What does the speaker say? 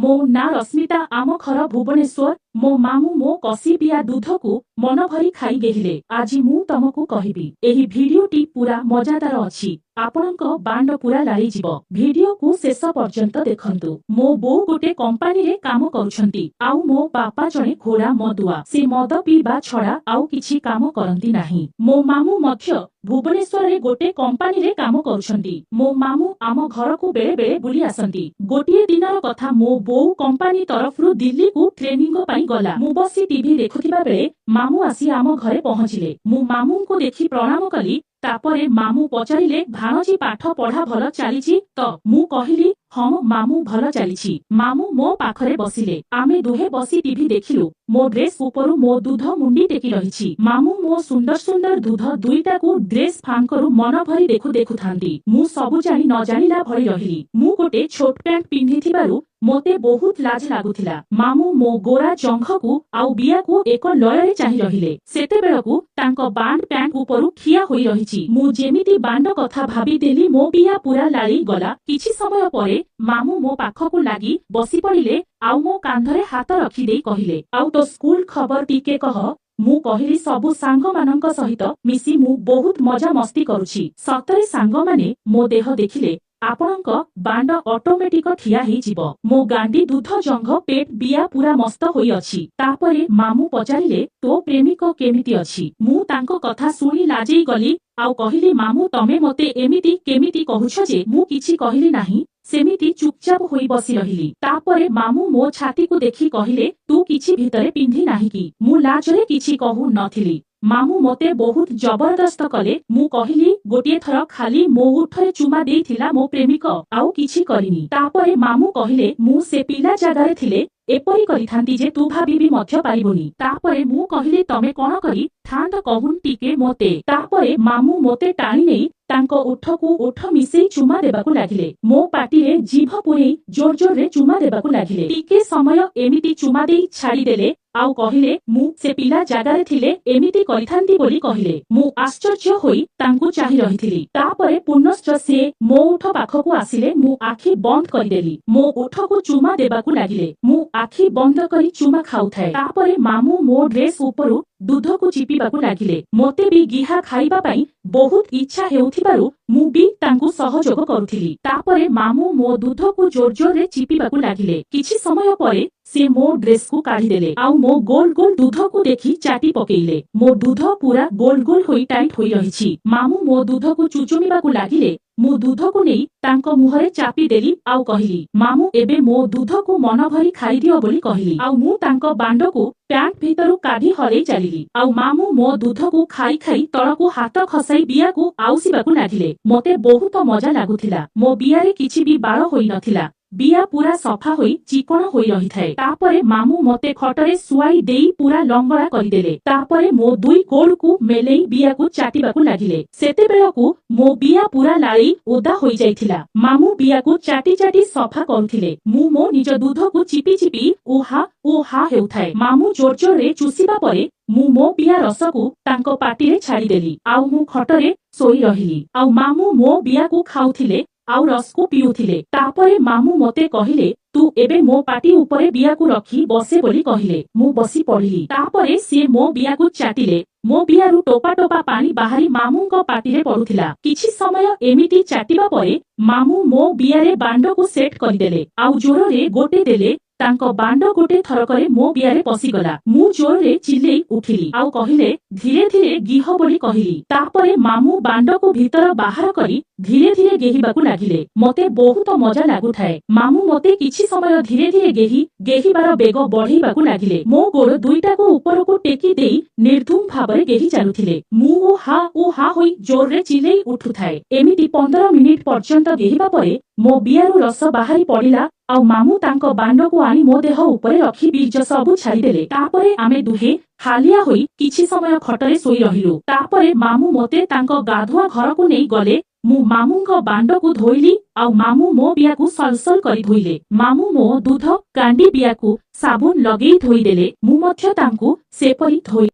ମୋ ନାଁ ରଶ୍ମିତା, ଆମ ଘର ଭୁବନେଶ୍ୱର। ମୋ ମାମୁଁ ମୋ କଷି ବିଆ ଦୁଧକୁ ମନ ଭରି ଖାଇ ଗେହିଲେ। ଆଜି ମୁଁ ତମକୁ କହିବି। ଏହି ଭିଡିଓଟି ପୁରା ମଜାଦାର ଅଛି। ଆପଣଙ୍କ ବାଣ୍ଡ ପୁରା ଲାଳିଯିବ। ଭିଡିଓକୁ ଶେଷ ପର୍ଯ୍ୟନ୍ତ ଦେଖନ୍ତୁ। ମୋ ବୋଉ ଗୋଟେ କମ୍ପାନୀରେ କାମ କରୁଛନ୍ତି ଆଉ ମୋ ବାପା ଜଣେ ଘୋଡା ମଦୁଆ। ସେ ମଦ ପିଇବା ଛଡା ଆଉ କିଛି କାମ କରନ୍ତି ନାହିଁ। ମୋ ମାମୁଁ ମଧ୍ୟ ଭୁବନେଶ୍ୱରରେ ଗୋଟେ କମ୍ପାନୀରେ କାମ କରୁଛନ୍ତି। ମୋ ମାମୁଁ ଆମ ଘରକୁ ବେଳେ ବେଳେ ବୁଲି ଆସନ୍ତି। ଗୋଟିଏ ଦିନର କଥା, ମୋ ବୋଉ କମ୍ପାନୀ ତରଫରୁ ଦିଲ୍ଲୀକୁ ଟ୍ରେନିଂ ପାଇଁ ଗଲା। ମୁଁ ବସି ଟିଭି ଦେଖୁଥିବା ବେଳେ ମାମୁଁ ଆସି ଆମ ଘରେ ପହଞ୍ଚିଲେ। ମୁଁ ମାମୁଁଙ୍କୁ ଦେଖି ପ୍ରଣାମ କଲି। ତାପରେ ମାମୁଁ ପଚାରିଲେ, "ଭାଣଜି, ପାଠ ପଢା ଭଲ ଚାଲିଛି ତ?" ମୁଁ କହିଲି, "ହଁ ମାମୁଁ, ଭଲ ଚାଲିଛି।" ମାମୁଁ ମୋ ପାଖରେ ବସିଲେ। ଆମେ ଦୁହେଁ ବସି ଟିଭି ଦେଖିଲୁ। ମୋ ଡ୍ରେସ ଉପରୁ ମୋ ଦୁଧ ମୁଣ୍ଡି ଟେକି ରହିଛି। ମାମୁଁ ମୋ ସୁନ୍ଦର ସୁନ୍ଦର ଦୁଧ ଦୁଇଟାକୁ ଡ୍ରେସ ଫାଙ୍କରୁ ମନ ଭରି ଦେଖୁ ଦେଖୁଥାନ୍ତି। ମୁଁ ସବୁ ଜାଣି ନ ଜାଣିଲା ଭଳି ରହିଲି। ମୁଁ ଗୋଟେ ଛୋଟ ପ୍ୟାଣ୍ଟ ପିନ୍ଧିଥିବାରୁ ମୋତେ ବହୁତ ଲାଜ ଲାଗୁଥିଲା। ମାମୁଁ ମୋ ଗୋରା ଜଙ୍ଘକୁ ଆଉ ବିଆକୁ ଏକ ଲୟରେ ଚାହିଁ ରହିଲେ। ସେତେବେଳକୁ ତାଙ୍କ ବାଣ୍ଡ ପ୍ୟାଣ୍ଟ ଉପରୁ ଠିଆ ହୋଇ ରହିଛି। ମୁଁ ଯେମିତି ବାଣ୍ଡ କଥା ଭାବିଦେଲି, ମୋ ବିଆ ପୁରା ଲାଳି ଗଲା। କିଛି ସମୟ ପରେ ମାମୁଁ ମୋ ପାଖକୁ ଲାଗି ବସି ପଡ଼ିଲେ ଆଉ ମୋ କାନ୍ଧରେ ହାତ ରଖିଦେଇ କହିଲେ, "ଆଉ ତୋ ସ୍କୁଲ ଖବର ଟିକେ କହ।" ମୁଁ କହିଲି, "ସବୁ ସାଙ୍ଗମାନଙ୍କ ସହିତ ମିଶି ମୁଁ ବହୁତ ମଜା ମସ୍ତି କରୁଛି। ସତରେ ସାଙ୍ଗମାନେ ମୋ ଦେହ ଦେଖିଲେ ଆପଣଙ୍କ ବାଣ୍ଡ ଅଟୋମେଟିକ ଠିଆ ହେଇଯିବ। ମୋ ଗାଣ୍ଡି, ଦୁଧ, ଜଙ୍ଘ, ପେଟ, ବିଆ ପୁରା ମସ୍ତ ହୋଇଅଛି।" ତାପରେ ମାମୁଁ ପଚାରିଲେ, "ତୋ ପ୍ରେମିକ କେମିତି ଅଛି?" ମୁଁ ତାଙ୍କ କଥା ଶୁଣି ଲାଜେଇ ଗଲି ଆଉ କହିଲି, "ମାମୁଁ, ତମେ ମତେ ଏମିତି କେମିତି କହୁଛ ଯେ?" ମୁଁ କିଛି କହିଲି ନାହିଁ, ସେମିତି ଚୁପଚାପ ହୋଇ ବସି ରହିଲି। ତାପରେ ମାମୁଁ ମୋ ଛାତିକୁ ଦେଖି କହିଲେ, "ତୁ କିଛି ଭିତରେ ପିନ୍ଧି ନାହିଁ କି?" ମୁଁ ଲାଜରେ କିଛି କହୁ ନଥିଲି। ମାମୁଁ ମତେ ବହୁତ ଜବରଦସ୍ତ କଲେ। ମୁଁ କହିଲି, "ଗୋଟିଏ ଥର ଖାଲି ମୋ ଓଠରେ ଚୁମା ଦେଇଥିଲା ମୋ ପ୍ରେମିକ, ଆଉ କିଛି କରିନି।" ତାପରେ ମାମୁଁ କହିଲେ, "ମୁଁ ସେ ପିଲା ଜାଗାରେ ଥିଲେ ଏପରି କରିଥାନ୍ତି ଯେ ତୁ ଭାବିବି ମଧ୍ୟ ପାରିବୁନି।" ତାପରେ ମୁଁ କହିଲି, "ତମେ କଣ କରି ଥାନ୍ତ, କହୁନ ଟିକେ ମତେ?" ତାପରେ ମାମୁଁ ମତେ ଟାଣି ନେଇ ତାଙ୍କ ଓଠକୁ ଓଠ ମିଶେଇ ଚୁମା ଦେବାକୁ ଲାଗିଲେ। ମୋ ପାଟିରେ ଜିଭ ପୁରେଇ ଜୋର ଜୋରରେ ଚୁମା ଦେବାକୁ ଲାଗିଲେ। ଟିକେ ସମୟ ଏମିତି ଚୁମା ଦେଇ ଛାଡ଼ିଦେଲେ ଆଉ କହିଲେ, "ମୁଁ ସେ ପିଲା ଜାଗାରେ ଥିଲେ ଏମିତି କରିଥାନ୍ତି" ବୋଲି କହିଲେ। ମୁଁ ଆଶ୍ଚର୍ଯ୍ୟ ହୋଇ ତାଙ୍କୁ ଚାହିଁ ରହିଥିଲି। ତାପରେ ପୁନଶ୍ଚ ସେ ମୋ ଓଠ ପାଖକୁ ଆସିଲେ। ମୁଁ ଆଖି ବନ୍ଦ କରିଦେଲି। ମୋ ଓଠକୁ ଚୁମା ଦେବାକୁ ଲାଗିଲେ। ମୁଁ ଆଖି ବନ୍ଦ କରି ଚୁମା ଖାଉଥାଏ। ତାପରେ ମାମୁଁ ମୋ ଡ୍ରେସ ଉପରୁ ଦୁଧକୁ ଚିପିବାକୁ ଲାଗିଲେ। ମୋତେ ବି ଗିହା ଖାଇବା ପାଇଁ ବହୁତ ଇଚ୍ଛା ହେଉଥିବାରୁ ମୁଁ ବି ତାଙ୍କୁ ସହଯୋଗ କରୁଥିଲି। ତାପରେ ମାମୁଁ ମୋ ଦୁଧକୁ ଜୋର ଜୋରରେ ଚିପିବାକୁ ଲାଗିଲେ। କିଛି ସମୟ ପରେ ସେ ମୋ ଡ୍ରେସକୁ କାଢିଦେଲେ ଆଉ ମୋ ଗୋଲ ଗୋଲ ଦୁଧକୁ ଦେଖି ଚାଟି ପକେଇଲେ। ମୋ ଦୁଧ ପୁରା ଗୋଲ ଗୋଲ ହୋଇ ଟାଇଟ୍ ହୋଇ ରହିଛି। ମାମୁଁ ମୋ ଦୁଧକୁ ଚୁଚୁମିବାକୁ ଲାଗିଲେ। ମୁଁ ଦୁଧକୁ ନେଇ ତାଙ୍କ ମୁହଁରେ ଚାପି ଦେଲି ଆଉ କହିଲି, "ମାମୁଁ, ଏବେ ମୋ ଦୁଧକୁ ମନ ଭରି ଖାଇଦିଅ" ବୋଲି କହିଲି। ଆଉ ମୁଁ ତାଙ୍କ ବାଣ୍ଡକୁ ପ୍ୟାଣ୍ଟ ଭିତରୁ କାଢି ହଲେଇ ଚାଲିଲି ଆଉ ମାମୁଁ ମୋ ଦୁଧକୁ ଖାଇ ଖାଇ ତଳକୁ ହାତ ଖସାଇ ବିଆକୁ ଆଉସିବାକୁ ଲାଗିଲେ। ମତେ ବହୁତ ମଜା ଲାଗୁଥିଲା। ମୋ ବିଆରେ କିଛି ବି ବାଳ ହୋଇନଥିଲା। ବିଆ ପୁରା ସଫା ହୋଇ ଚିକଣ ହୋଇ ରହିଥାଏ। ତାପରେ ମାମୁଁ ମତେ ଖଟରେ ଶୁଆଇ ଦେଇ ପୁରା ଲଙ୍ଗଳା କରିଦେଲେ। ତାପରେ ମୋ ଦୁଇ ଗୋଡକୁ ମେଲେଇ ବିଆକୁ ଚାଟିବାକୁ ଲାଗିଲେ। ସେତେବେଳକୁ ମୋ ବିଆ ପୁରା ଲାଳି ଓଦା ହୋଇଯାଇଥିଲା। ମାମୁଁ ବିଆକୁ ଚାଟି ଚାଟି ସଫା କରୁଥିଲେ। ମୁଁ ମୋ ନିଜ ଦୁଧକୁ ଚିପି ଚିପି ଉହା ଉହା ହେଉଥାଏ। ମାମୁଁ ଜୋର ଜୋରରେ ଚୁଷିବା ପରେ ମୁଁ ମୋ ବିଆ ରସକୁ ତାଙ୍କ ପାଟିରେ ଛାଡ଼ିଦେଲି ଆଉ ମୁଁ ଖଟରେ ଶୋଇ ରହିଲି ଆଉ ମାମୁଁ ମୋ ବିଆକୁ ଖାଉଥିଲେ ଆଉ ରସକୁ ପିଉଥିଲେ। ତାପରେ ମାମୁଁ ମତେ କହିଲେ, "ତୁ ଏବେ ମୋ ପାଟି ଉପରେ ବିଆକୁ ରଖି ବସେ" ବୋଲି କହିଲେ। ମୁଁ ବସି ପଡ଼ିଲି। ତାପରେ ସିଏ ମୋ ବିଆକୁ ଚାଟିଲେ। ମୋ ବିଆରୁ ଟୋପା ଟୋପା ପାଣି ବାହାରି ମାମୁଁଙ୍କ ପାଟିରେ ପଡୁଥିଲା। କିଛି ସମୟ ଏମିତି ଚାଟିବା ପରେ ମାମୁଁ ମୋ ବିଆରେ ବାଣ୍ଡକୁ ସେଟ୍ କରିଦେଲେ ଆଉ ଜୋରରେ ଗୋଟେ ଦେଲେ। ତାଙ୍କ ବାଣ୍ଡ ଗୋଟେ ଥରକରେ ମୋ ବିଆରେ ପଶିଗଲା। ମୁଁ ଜୋରରେ ଚିଲେଇ ଉଠିଲି ଆଉ କହିଲେ, "ଧୀରେ ଧୀରେ ଗିହ" ବୋଲି କହିଲି। ତାପରେ ମାମୁଁ ବାଣ୍ଡକୁ ଭିତର ବାହାର କରି ଧୀରେ ଧୀରେ ଗେହିବାକୁ ଲାଗିଲେ। ମତେ ବହୁତ ମଜା ଲାଗୁଥାଏ। ମାମୁଁ ମତେ କିଛି ସମୟ ଧୀରେ ଧୀରେ ଗେହି ଗେହିବାର ବେଗ ବଢେଇବାକୁ ଲାଗିଲେ। ମୋ ଗୋଡ ଦୁଇଟାକୁ ଉପରକୁ ଟେକି ଦେଇ ନିର୍ଦ୍ଧୁମ ଭାବରେ ଗେହି ଚାଲୁଥିଲେ। ମୁଁ ଓ ହା ଓ ହା ହୋଇ ଜୋରରେ ଚିଲେଇ ଉଠୁଥାଏ। ଏମିତି 15 ମିନିଟ ପର୍ଯ୍ୟନ୍ତ ଗେହିବା ପରେ ମୋ ବିଆରୁ ରସ ବାହାରି ପଡିଲା ଆଉ ମାମୁଁ ତାଙ୍କ ବାଣ୍ଡକୁ ଆଣି ମୋ ଦେହ ଉପରେ ରଖି ବୀର୍ଯ୍ୟ ସବୁ ଛାଡ଼ିଦେଲେ। ତାପରେ ଆମେ ଦୁହେଁ ହାଲିଆ ହୋଇ କିଛି ସମୟ ଖଟରେ ଶୋଇ ରହିଲୁ। ତାପରେ ମାମୁଁ ମତେ ତାଙ୍କ ଗାଧୁଆ ଘରକୁ ନେଇ ଗଲେ। ମୁଁ ମାମୁଁଙ୍କ ବାଣ୍ଡକୁ ଧୋଇଲି ଆଉ ମାମୁଁ ମୋ ବିଆକୁ ସଲସଲ କରି ଧୋଇଲେ। ମାମୁଁ ମୋ ଦୁଧ, ଗାଣ୍ଡି, ବିଆକୁ ସାବୁନ ଲଗେଇ ଧୋଇଦେଲେ। ମୁଁ ମଧ୍ୟ ତାଙ୍କୁ ସେପରି ଧୋଇ